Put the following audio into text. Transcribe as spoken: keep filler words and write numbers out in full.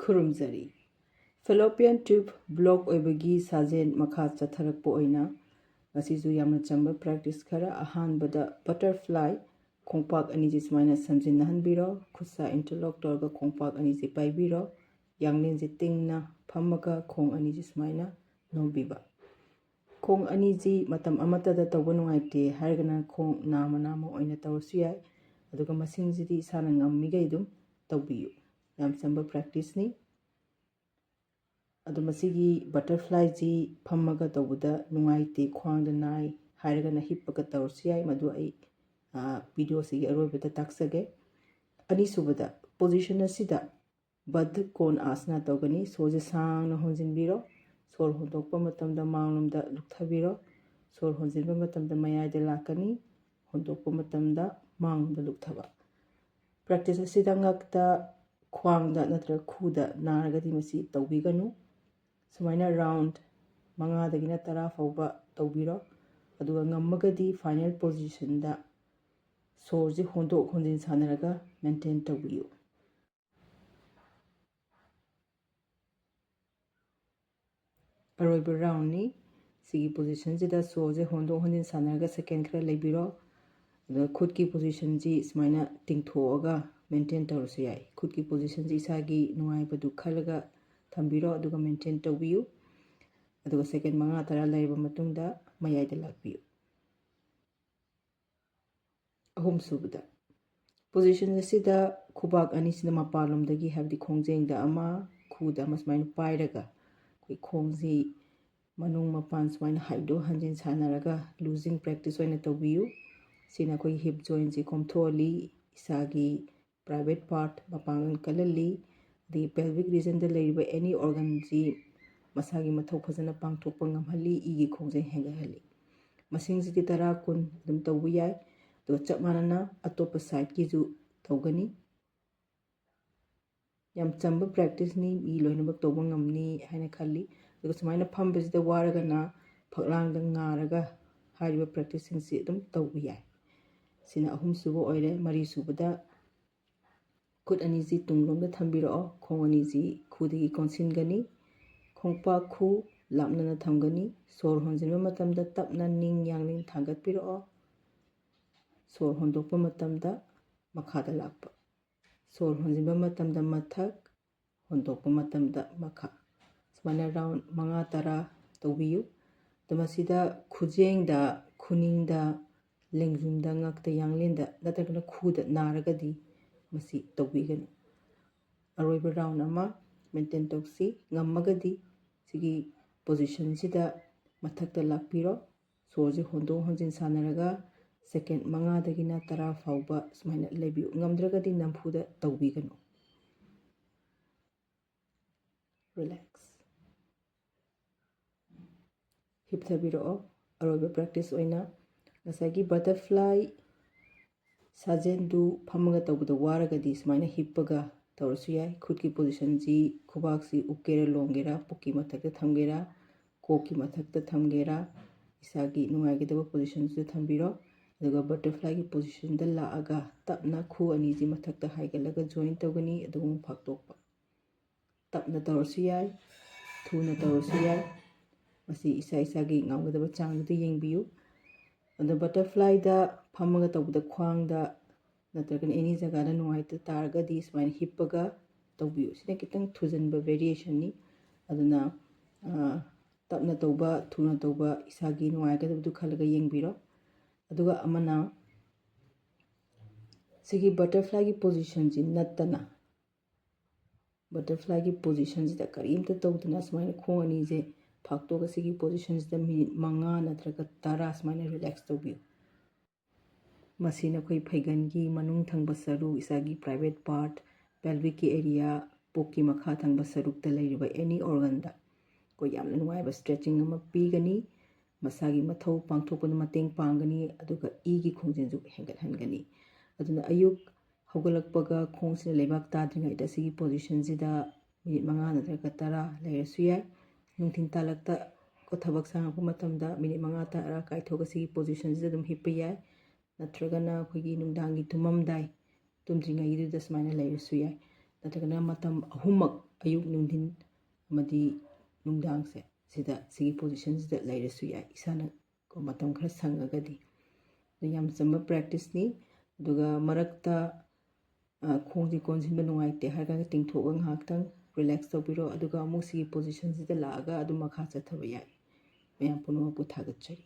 ꯈꯨꯔꯨꯝꯖꯔꯤ꯫ Fallopian tube block ꯑꯣꯏꯕꯒꯤ ꯁꯥꯖꯦꯜ ꯃꯈꯥ ꯆꯠꯊꯔꯛꯄ ꯑꯣꯏꯅ ꯉꯁꯤꯁꯨ ꯌꯥꯝꯅ ꯆꯝꯕ practice ꯈꯔ꯫ ꯑꯍꯥꯟꯕꯗ butterfly, ꯈꯣꯡꯄꯥꯛ ꯑꯅꯤꯁꯤ ꯁꯨꯃꯥꯏꯅ ꯁꯝꯖꯤꯟꯅꯍꯟꯕꯤꯔꯣ꯫ ꯈꯨꯠꯁꯥ interlock ꯇꯧꯔꯒ ꯈꯣꯡꯄꯥꯛ ꯑꯅꯤꯁꯤ ꯄꯥꯏꯕꯤꯔꯣ꯫ ꯌꯥꯡꯂꯦꯟꯁꯤ ꯇꯤꯡꯅ ꯐꯝꯃꯒ ꯈꯣꯡ ꯑꯅꯤꯁꯤ ꯁꯨꯃꯥꯏꯅ ꯅꯣꯝꯕꯤꯕ꯫ ꯈꯣꯡ ꯑꯅꯤꯁꯤ ꯃꯇꯝ ꯑꯃꯠꯇꯗ ꯇꯧꯕ ꯅꯨꯡꯉꯥꯏꯇꯦ ꯍꯥꯏꯔꯒꯅ ꯈꯣꯡ ꯅꯥꯝꯃ ꯅꯥꯝꯃ ꯑꯣꯏꯅ ꯇꯧꯔꯁꯨ ꯌꯥꯏ, ꯑꯗꯨꯒ ꯃꯁꯤꯡꯁꯤꯗꯤ ꯏꯁꯥꯅ ꯉꯝꯃꯤꯈꯩ ꯑꯗꯨꯝ ꯇꯧꯕꯤꯌꯨ꯫ ꯌꯥꯝ ꯆꯝꯕ practiceꯅꯤ꯫ ꯑꯗꯣ ꯃꯁꯤꯒꯤ butterflyꯁꯤ ꯐꯝꯃꯒ ꯇꯧꯕꯗ ꯅꯨꯡꯉꯥꯏꯇꯦ, ꯈ꯭ꯋꯥꯡꯗ ꯅꯥꯏ ꯍꯥꯏꯔꯒꯅ ꯍꯤꯞꯄꯒ ꯇꯧꯔꯁꯨ ꯌꯥꯏ, ꯃꯗꯨ ꯑꯩ, ꯑ, videoꯁꯤꯒꯤ ꯑꯔꯣꯏꯕꯗ ꯇꯥꯛꯆꯒꯦ꯫ ꯑꯅꯤꯁꯨꯕꯗ, position ꯑꯁꯤꯗ Baddha Konasana ꯇꯧꯒꯅꯤ꯫ ꯁꯣꯔꯁꯦ ꯁꯥꯡꯅ ꯍꯣꯟꯖꯤꯟꯕꯤꯔꯣ꯫ ꯁꯣꯔ ꯍꯣꯟꯗꯣꯛꯄ ꯃꯇꯝꯗ ꯃꯥꯡꯂꯣꯝꯗ ꯂꯨꯞꯊꯕꯤꯔꯣ꯫ ꯁꯣꯔ ꯍꯣꯟꯖꯤꯟꯕ ꯃꯇꯝꯗ ꯃꯌꯥꯏꯗ ꯂꯥꯛꯀꯅꯤ꯫ ꯍꯣꯟꯗꯣꯛꯄ ꯃꯇꯝꯗ ꯃꯥꯡꯂꯣꯝꯗ ꯂꯨꯞꯊꯕ꯫ Practice ꯑꯁꯤꯗ ꯉꯛꯇ, ꯈ꯭ꯋꯥꯡꯗ ꯅꯠꯇ꯭ꯔꯒ ꯈꯨꯗ ꯅꯥꯔꯒꯗꯤ ꯃꯁꯤ ꯇꯧꯕꯤꯒꯅꯨ꯫ ꯁꯨꯃꯥꯏꯅ round ꯃꯉꯥꯗꯒꯤꯅ ꯇꯔꯥ ꯐꯥꯎꯕ ꯇꯧꯕꯤꯔꯣ꯫ ꯑꯗꯨꯒ ꯉꯝꯃꯒꯗꯤ final positionꯗ ꯁꯣꯔꯁꯤ ꯍꯣꯟꯗꯣꯛ ꯍꯣꯟꯖꯤꯟ ꯁꯥꯟꯅꯔꯒ maintain ꯇꯧꯕꯤꯌꯨ꯫ ꯑꯔꯣꯏꯕ roundꯅꯤ꯫ ꯁꯤꯒꯤ positionꯁꯤꯗ ꯁꯣꯔꯁꯦ ꯍꯣꯟꯗꯣꯛ ꯍꯣꯟꯖꯤꯟ ꯁꯥꯟꯅꯔꯒ second ꯈꯔ ꯂꯩꯕꯤꯔꯣ꯫ ꯑꯗꯨꯒ ꯈꯨꯠꯀꯤ positionꯁꯤ ꯁꯨꯃꯥꯏꯅ ꯇꯤꯡꯊꯣꯛꯑꯒ maintain ꯇꯧꯔꯁꯨ ꯌꯥꯏ꯫ ꯈꯨꯠꯀꯤ positionꯁꯤ ꯏꯁꯥꯒꯤ ꯅꯨꯡꯉꯥꯏꯕꯗꯨ ꯈꯜꯂꯒ ꯊꯝꯕꯤꯔꯣ, ꯑꯗꯨꯒ maintain ꯇꯧꯕꯤꯌꯨ꯫ ꯑꯗꯨꯒ second ꯃꯉꯥ ꯇꯔꯥ ꯂꯩꯔꯕ ꯃꯇꯨꯡꯗ ꯃꯌꯥꯏꯗ ꯂꯥꯛꯄꯤꯌꯨ꯫ ꯑꯍꯨꯝꯁꯨꯕꯗ, position ꯑꯁꯤꯗ ꯈꯨꯕꯥꯛ ꯑꯅꯤꯁꯤꯅ ꯃꯄꯥꯟꯂꯣꯝꯗꯒꯤ, ꯍꯥꯏꯕꯗꯤ ꯈꯣꯡꯖꯦꯡꯗ ꯑꯃ, ꯈꯨꯗ ꯑꯃ ꯁꯨꯃꯥꯏꯅ ꯄꯥꯏꯔꯒ ꯑꯩꯈꯣꯏ ꯈꯣꯡꯁꯤ ꯃꯅꯨꯡ ꯃꯄꯥꯟ ꯁꯨꯃꯥꯏꯅ ꯍꯥꯏꯗꯣꯛ ꯍꯟꯖꯤꯟ ꯁꯥꯟꯅꯔꯒ losing practice ꯑꯣꯏꯅ ꯇꯧꯕꯤꯌꯨ꯫ ꯁꯤꯅ ꯑꯩꯈꯣꯏꯒꯤ hip jointꯁꯤ ꯀꯣꯝꯊꯣꯛꯍꯜꯂꯤ, ꯏꯁꯥꯒꯤ private part ꯃꯄꯥꯡꯒꯜ ꯀꯜꯍꯜꯂꯤ, ꯑꯗꯒꯤ pelvic regionꯗ ꯂꯩꯔꯤꯕ any organꯁꯤ ꯃꯁꯥꯒꯤ ꯃꯊꯧ ꯐꯖꯅ ꯄꯥꯡꯊꯣꯛꯄ ꯉꯝꯍꯜꯂꯤ, ꯏꯒꯤ ꯈꯣꯡꯖꯦꯜ ꯍꯦꯟꯒꯠꯍꯜꯂꯤ꯫ ꯃꯁꯤꯡꯁꯤꯗꯤ ꯇꯔꯥ, ꯀꯨꯟ ꯑꯗꯨꯝ ꯇꯧꯕ ꯌꯥꯏ꯫ ꯑꯗꯨꯒ ꯆꯞ ꯃꯥꯟꯅꯅ ꯑꯇꯣꯞꯄ sideꯀꯤꯁꯨ ꯇꯧꯒꯅꯤ꯫ ꯌꯥꯝ ꯆꯝꯕ practiceꯅꯤ, ꯃꯤ ꯂꯣꯏꯅꯃꯛ ꯇꯧꯕ ꯉꯝꯅꯤ ꯍꯥꯏꯅ ꯈꯜꯂꯤ꯫ ꯑꯗꯨꯒ ꯁꯨꯃꯥꯏꯅ ꯐꯝꯕꯁꯤꯗ ꯋꯥꯔꯒꯅ ꯐꯛꯂꯥꯡꯗ ꯉꯥꯔꯒ ꯍꯥꯏꯔꯤꯕ practiceꯁꯤꯡꯁꯤ ꯑꯗꯨꯝ ꯇꯧꯕ ꯌꯥꯏ꯫ ꯁꯤꯅ ꯑꯍꯨꯝꯁꯨꯕ ꯑꯣꯏꯔꯦ꯫ ꯃꯔꯤꯁꯨꯕꯗ ꯈꯨꯠ ꯑꯅꯤꯁꯤ ꯇꯨꯡꯂꯣꯝꯗ ꯊꯝꯕꯤꯔꯛꯑꯣ꯫ ꯈꯣꯡ ꯑꯅꯤꯁꯤ ꯈꯨꯗꯒꯤ ꯀꯣꯟꯁꯤꯟꯒꯅꯤ꯫ ꯈꯣꯡꯄꯥꯛ ꯈꯨ ꯂꯥꯞꯅꯅ ꯊꯝꯒꯅꯤ꯫ ꯁꯣꯔ ꯍꯣꯟꯖꯤꯟꯕ ꯃꯇꯝꯗ ꯇꯞꯅ ꯅꯤꯡ ꯌꯥꯡꯂꯦꯟ ꯊꯥꯡꯒꯠꯄꯤꯔꯛꯑꯣ꯫ ꯁꯣꯔ ꯍꯣꯟꯗꯣꯛꯄ ꯃꯇꯝꯗ ꯃꯈꯥꯗ ꯂꯥꯛꯄ꯫ ꯁꯣꯔ ꯍꯣꯟꯖꯤꯟꯕ ꯃꯇꯝꯗ ꯃꯊꯛ, ꯍꯣꯟꯗꯣꯛꯄ ꯃꯇꯝꯗ ꯃꯈꯥ꯫ ꯁꯨꯃꯥꯏꯅ ꯔꯥꯎꯟ ꯃꯉꯥ ꯇꯔꯥ ꯇꯧꯕꯤꯌꯨ꯫ ꯑꯗꯣ ꯃꯁꯤꯗ ꯈꯨꯖꯦꯡꯗ, ꯈꯨꯅꯤꯡꯗ, ꯂꯦꯡꯖꯨꯝꯗ, ꯉꯛꯇ, ꯌꯥꯡꯂꯦꯟꯗ ꯅꯠꯇ꯭ꯔꯒꯅ ꯈꯨꯗ ꯅꯥꯔꯒꯗꯤ ꯃꯁꯤ ꯇꯧꯕꯤꯒꯅꯨ꯫ ꯑꯔꯣꯏꯕ ꯔꯥꯎꯟ ꯑꯃ ꯃꯦꯟꯇꯦꯟ ꯇꯧꯁꯤ꯫ ꯉꯝꯃꯒꯗꯤ ꯁꯤꯒꯤ ꯄꯣꯖꯤꯁꯟꯁꯤꯗ ꯃꯊꯛꯇ ꯂꯥꯛꯄꯤꯔꯣ꯫ ꯁꯣꯔꯁꯦ ꯍꯣꯟꯗꯣꯛ ꯍꯣꯟꯖꯤꯟ ꯁꯥꯟꯅꯔꯒ ꯁꯦꯀꯦꯟ ꯃꯉꯥꯗꯒꯤꯅ ꯇꯔꯥ ꯐꯥꯎꯕ ꯁꯨꯃꯥꯏꯅ ꯂꯩꯕꯤꯌꯨ꯫ ꯉꯝꯗ꯭ꯔꯒꯗꯤ ꯅꯝꯐꯨꯗ ꯇꯧꯕꯤꯒꯅꯨ꯫ ꯔꯤꯂꯦꯛꯁ꯫ ꯍꯤꯞꯊꯕꯤꯔꯛꯑꯣ꯫ ꯑꯔꯣꯏꯕ ꯄ꯭ꯔꯦꯛꯇꯤꯁ ꯑꯣꯏꯅ ꯉꯁꯥꯏꯒꯤ ꯕꯇꯔꯐ꯭ꯂꯥꯏ ꯁꯥꯖꯦꯜꯗꯨ ꯐꯝꯃꯒ ꯇꯧꯕꯗ ꯋꯥꯔꯒꯗꯤ ꯁꯨꯃꯥꯏꯅ ꯍꯤꯞꯄꯒ ꯇꯧꯔꯁꯨ ꯌꯥꯏ꯫ ꯈꯨꯠꯀꯤ ꯄꯣꯖꯤꯁꯟꯁꯤ ꯈꯨꯕꯥꯛꯁꯤ ꯎꯞꯀꯦꯔꯥ ꯂꯣꯡꯒꯦꯔꯥ, ꯄꯨꯛꯀꯤ ꯃꯊꯛꯇ ꯊꯝꯒꯦꯔꯥ, ꯀꯣꯛꯀꯤ ꯃꯊꯛꯇ ꯊꯝꯒꯦꯔꯥ, ꯏꯁꯥꯒꯤ ꯅꯨꯡꯉꯥꯏꯒꯗꯕ ꯄꯣꯖꯤꯁꯟꯁꯤꯗ ꯊꯝꯕꯤꯔꯣ꯫ ꯑꯗꯨꯒ ꯕꯇꯔꯐ꯭ꯂꯥꯏꯒꯤ ꯄꯣꯖꯤꯁꯟꯗ ꯂꯥꯛꯑꯒ ꯇꯞꯅ ꯈꯨ ꯑꯅꯤꯁꯤ ꯃꯊꯛꯇ ꯍꯥꯏꯒꯠꯂꯒ ꯖꯣꯏꯟ ꯇꯧꯒꯅꯤ, ꯑꯗꯨꯒ ꯑꯃꯨꯛ ꯐꯥꯛꯇꯣꯛꯄ꯫ ꯇꯞꯅ ꯇꯧꯔꯁꯨ ꯌꯥꯏ, ꯊꯨꯅ ꯇꯧꯔꯁꯨ ꯌꯥꯏ꯫ ꯃꯁꯤ ꯏꯁꯥ ꯏꯁꯥꯒꯤ ꯉꯝꯒꯗꯕ ꯆꯥꯡꯗꯨꯗ ꯌꯦꯡꯕꯤꯌꯨ꯫ ꯑꯗꯣ ꯕꯇꯔꯐ꯭ꯂꯥꯏꯗ ꯐꯝꯃꯒ ꯇꯧꯕꯗ ꯈ꯭ꯋꯥꯡꯗ ꯅꯠꯇ꯭ꯔꯒꯅ ꯑꯦꯅꯤ ꯖꯒꯥꯗ ꯅꯨꯡꯉꯥꯏꯇ ꯇꯥꯔꯒꯗꯤ ꯁꯨꯃꯥꯏꯅ ꯍꯤꯞꯄꯒ ꯇꯧꯕꯤꯌꯨ꯫ ꯁꯤꯅ ꯈꯤꯇꯪ ꯊꯨꯖꯟꯕ ꯚꯦꯔꯤꯌꯦꯁꯟꯅꯤ꯫ ꯑꯗꯨꯅ, ꯑ, ꯇꯞꯅ ꯇꯧꯕ, ꯊꯨꯅ ꯇꯧꯕ, ꯏꯁꯥꯒꯤ ꯅꯨꯡꯉꯥꯏꯒꯗꯕꯗꯨ ꯈꯜꯂꯒ ꯌꯦꯡꯕꯤꯔꯣ꯫ ꯑꯗꯨꯒ ꯑꯃꯅ ꯁꯤꯒꯤ ꯕꯇꯔꯐ꯭ꯂꯥꯏꯒꯤ ꯄꯣꯖꯤꯁꯟꯁꯤ ꯅꯠꯇꯅ, ꯕꯇꯔꯐ꯭ꯂꯥꯏꯒꯤ ꯄꯣꯖꯤꯁꯟꯁꯤꯗ ꯀꯔꯤꯝꯇ ꯇꯧꯗꯅ ꯁꯨꯃꯥꯏꯅ ꯈꯣꯡ ꯑꯅꯤꯁꯦ ꯐꯥꯛꯇꯣꯛꯑꯒ ꯁꯤꯒꯤ ꯄꯣꯖꯤꯁꯟꯁꯤꯗ ꯃꯤꯅꯤꯠ ꯃꯉꯥ ꯅꯠꯇ꯭ꯔꯒ ꯇꯔꯥ ꯁꯨꯃꯥꯏꯅ ꯔꯤꯂꯦꯛꯁ ꯇꯧꯕꯤꯌꯨ꯫ ꯃꯁꯤꯅ ꯑꯩꯈꯣꯏ ꯐꯩꯒꯟꯒꯤ ꯃꯅꯨꯡ ꯊꯪꯕ ꯁꯔꯨ, ꯏꯁꯥꯒꯤ ꯄ꯭ꯔꯥꯏꯚꯦꯠ ꯄꯥꯔꯠ, ꯄꯦꯜꯚꯤꯛꯀꯤ ꯑꯦꯔꯤꯌꯥ, ꯄꯨꯛꯀꯤ ꯃꯈꯥ ꯊꯪꯕ ꯁꯔꯨꯛꯇ ꯂꯩꯔꯤꯕ ꯑꯦꯅꯤ ꯑꯣꯔꯒꯟꯗ ꯑꯩꯈꯣꯏ ꯌꯥꯝꯅ ꯅꯨꯡꯉꯥꯏꯕ ꯁ꯭ꯇ꯭ꯔꯦꯆꯤꯡ ꯑꯃ ꯄꯤꯒꯅꯤ꯫ ꯃꯁꯥꯒꯤ ꯃꯊꯧ ꯄꯥꯡꯊꯣꯛꯄꯗ ꯃꯇꯦꯡ ꯄꯥꯡꯒꯅꯤ, ꯑꯗꯨꯒ ꯏꯒꯤ ꯈꯣꯡꯖꯦꯜꯁꯨ ꯍꯦꯟꯒꯠꯍꯟꯒꯅꯤ꯫ ꯑꯗꯨꯅ ꯑꯌꯨꯛ ꯍꯧꯒꯠꯂꯛꯄꯒ ꯈꯣꯡꯁꯤꯅ ꯂꯩꯕꯥꯛ ꯇꯥꯗ꯭ꯔꯤꯉꯩꯗ ꯁꯤꯒꯤ ꯄꯣꯖꯤꯁꯟꯁꯤꯗ ꯃꯤꯅꯤꯠ ꯃꯉꯥ ꯅꯠꯇ꯭ꯔꯒ ꯇꯔꯥ ꯂꯩꯔꯁꯨ ꯌꯥꯏ꯫ ꯅꯨꯡꯊꯤꯜ ꯇꯥꯂꯛꯇ ꯊꯕꯛ ꯁꯥꯡꯉꯛꯄ ꯃꯇꯝꯗ ꯃꯤꯅꯤꯠ ꯃꯉꯥ ꯇꯔꯥ ꯀꯥꯏꯊꯣꯛꯑꯒ ꯁꯤꯒꯤ ꯄꯣꯖꯤꯁꯟꯁꯤꯗ ꯑꯗꯨꯝ ꯍꯤꯞꯄ ꯌꯥꯏ꯫ ꯅꯠꯇ꯭ꯔꯒꯅ ꯑꯩꯈꯣꯏꯒꯤ ꯅꯨꯡꯗꯥꯡꯒꯤ ꯇꯨꯝꯃꯝꯗꯥꯏ ꯇꯨꯝꯗ꯭ꯔꯤꯉꯩꯗꯨꯗ ꯁꯨꯃꯥꯏꯅ ꯂꯩꯔꯁꯨ ꯌꯥꯏ꯫ ꯅꯠꯇ꯭ꯔꯒꯅ ꯃꯇꯝ ꯑꯍꯨꯝꯃꯛ, ꯑꯌꯨꯛ, ꯅꯨꯡꯊꯤꯟ ꯑꯃꯗꯤ ꯅꯨꯡꯗꯥꯡꯁꯦ, ꯁꯤꯗ, ꯁꯤꯒꯤ position ꯁꯤꯗ ꯂꯩꯔꯁꯨ ꯌꯥꯏ꯫ ꯏꯁꯥꯅ ꯀꯣ ꯃꯇꯝ ꯈꯔ ꯁꯪꯉꯒꯗꯤ꯫ ꯑꯗꯨ ꯌꯥꯝ ꯆꯝꯕ practice ꯅꯤ꯫ ꯑꯗꯨꯒ ꯃꯔꯛꯇ, ꯑ, ꯈꯣꯡꯁꯦ ꯀꯣꯟꯁꯤꯟꯕ ꯅꯨꯡꯉꯥꯏꯇꯦ ꯍꯥꯏꯔꯒ ꯇꯤꯡꯊꯣꯛꯑꯒ ꯉꯥꯏꯍꯥꯛꯇꯪ relax ꯇꯧꯕꯤꯔꯣ꯫ ꯑꯗꯨꯒ ꯑꯃꯨꯛ ꯁꯤꯒꯤ position ꯁꯤꯗ ꯂꯥꯛꯑꯒ ꯑꯗꯨꯝ ꯃꯈꯥ ꯆꯠꯊꯕ ꯌꯥꯏ꯫ ꯃꯌꯥꯝ ꯄꯨꯝꯅꯃꯛꯄꯨ ꯊꯥꯒꯠꯆꯔꯤ꯫